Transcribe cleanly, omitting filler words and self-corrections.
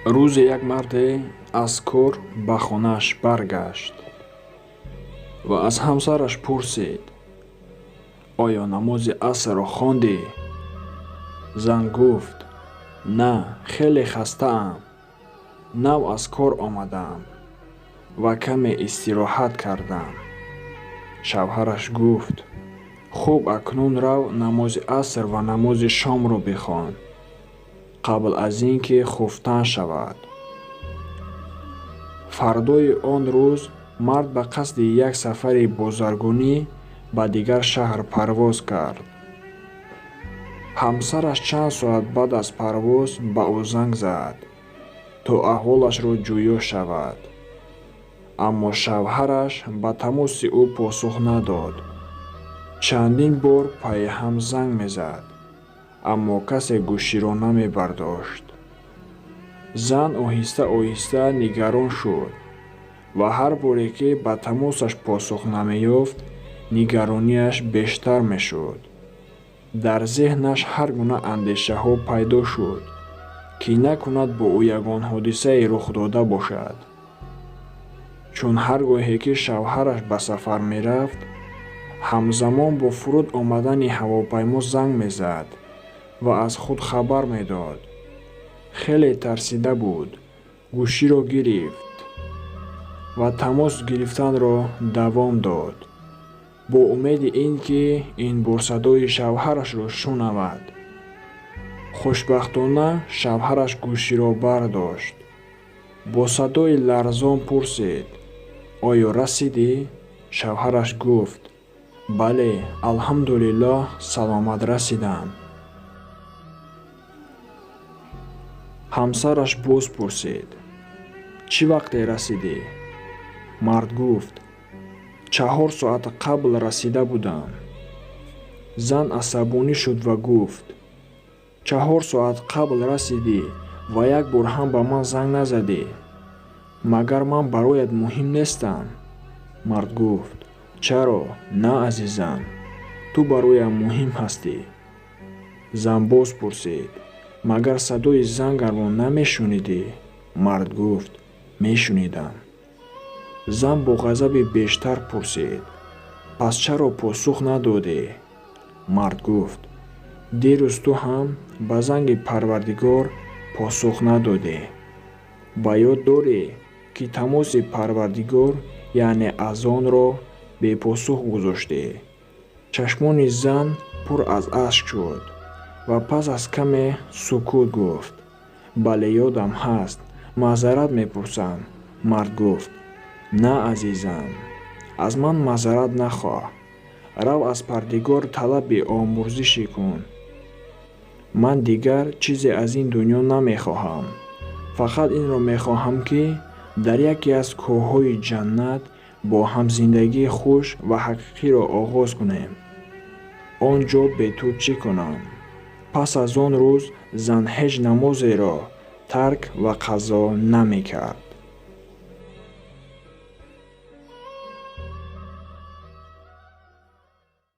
Рӯзе як марде аз кор ба хонааш баргашт ва аз ҳамсараш пурсид: оё намози асрро хондӣ? Зан гуфт: на, хеле хастаам, нав аз кор омадаам ва каме истироҳат кардам. Шавҳараш гуфт: хуб, акнун рав намози аср ва намози шомро бихон, қабл аз ин ки хуфтан шавад. Фардои он рӯз мард ба қасди як сафари бозаргонӣ ба дигар шаҳр парвоз кард. Ҳамсараш чанд соат баъд аз парвоз ба ӯ занг зад, то аҳволашро ҷӯё шавад. Аммо шавҳараш ба тамоси ӯ посух надод. Чандин бор пайи ҳам занг мезад, аммо касе гӯширо намебардошт. Зан оҳиста-оҳиста нигарон шуд ва ҳар боре ки ба тамосаш посух намеёфт, нигаронияш бештар мешуд. Дар зеҳнаш ҳар гуна андешаҳо пайдо шуд, ки накунад бо ӯ ягон ҳодисае рух дода бошад. Чун ҳар гоҳе ки шавҳараш ба сафар мерафт, ҳамзамон бо фуруд омадани ҳавопаймо занг мезад ва аз худ хабар медод. Хеле тарсида буд, гӯширо гирифт ва тамос гирифтанро давом дод, бо умеди ин ки ин бор садои шавҳарашро шунавад. Хушбахтона шавҳараш гӯширо бардошт. Бо садои ларзон пурсид: оё расидӣ? Шавҳараш гуфт: бале, алҳамдулиллоҳ, саломат расидам. Ҳамсараш боз пурсид: чӣ вақте расидӣ? Мард гуфт: 4 соат қабл расида будам. Зан асабонӣ шуд ва гуфт: 4 соат қабл расидӣ ва як бор ҳам ба ман занг назадӣ. Магар ман бароят муҳим нестам? Мард гуфт: чаро? На, азизам, ту бароям муҳим ҳастӣ. Зан боз пурсид: магар садои зангарро намешунидӣ? Мард гуфт: мешунидам. Зан бо ғазаби бештар пурсид: пас чаро посух надодӣ? Мард гуфт: дирӯз ту ҳам ба занги Парвардигор посух надодӣ. Ба ёд дорӣ, ки тамоси Парвардигор, яъне азонро бепосух гузоштӣ. Чашмони зан пур аз ашк шуд ва пас аз каме сукут гуфт: бале, ёдам ҳаст, маъзарат мепурсам. Мард гуфт: на, азизам, аз ман маъзарат нахоҳ. Рав аз Пардигор талаби омӯрзишӣ кун. Ман дигар чизе аз ин дунё намехоҳам. Фақат инро мехоҳам, ки дар яке аз кӯҳҳои ҷаннат бо ҳам зиндагии хуш ва ҳақиқиро оғоз кунем. Он ҷо бе ту чӣ кунам? Пас аз он рӯз зан ҳеҷ намозеро тарк ва қазо намекард.